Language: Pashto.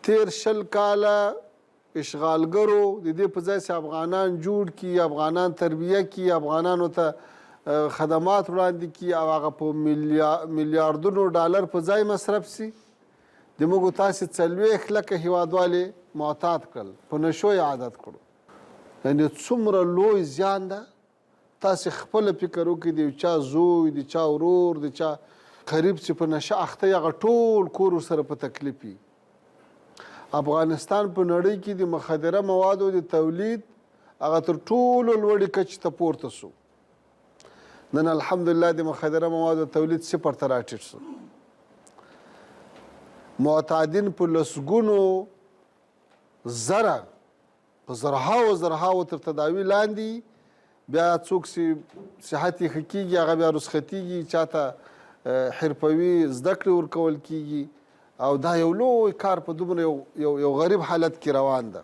تېر 20 کاله اشغالګرو د دې په ځای چې افغانان جوړ کړي، افغانان تربیه کړي، افغانانو ته خدمات وړاندې کړي او هغه په میلیاردونو ډالر په ځای مصرف سي، د موږ تاسې 40 لکه هیوادوال یې معتاد کړل، په نشو یې عادت کړو. یعنې څومره لوی زیان ده. تاسې خپله فکر وکړئ، د یو چا زوی، د چا ورور، د چا قریب چې په نشه اخته وي، هغه ټول کور ورسره په تکلیف وي. افغانستان په نړۍ کې د مخدره موادو د تولید هغه تر ټولو لوړې کچې ته پورته سو. نن الحمدلله د مخدره موادو تولید صفر ته راټیټ سو. معتادین په لسګونو زره، په زرهاوو زرهاوو تر تداوي لاندې، بیا څوک چې صحت یې ښه کېږي هغه بیا رخصتېږي، چاته حرفوي زده کړې ورکول کېږي او دا یو لوی کار په دومره یو غریب حالت کې روان ده.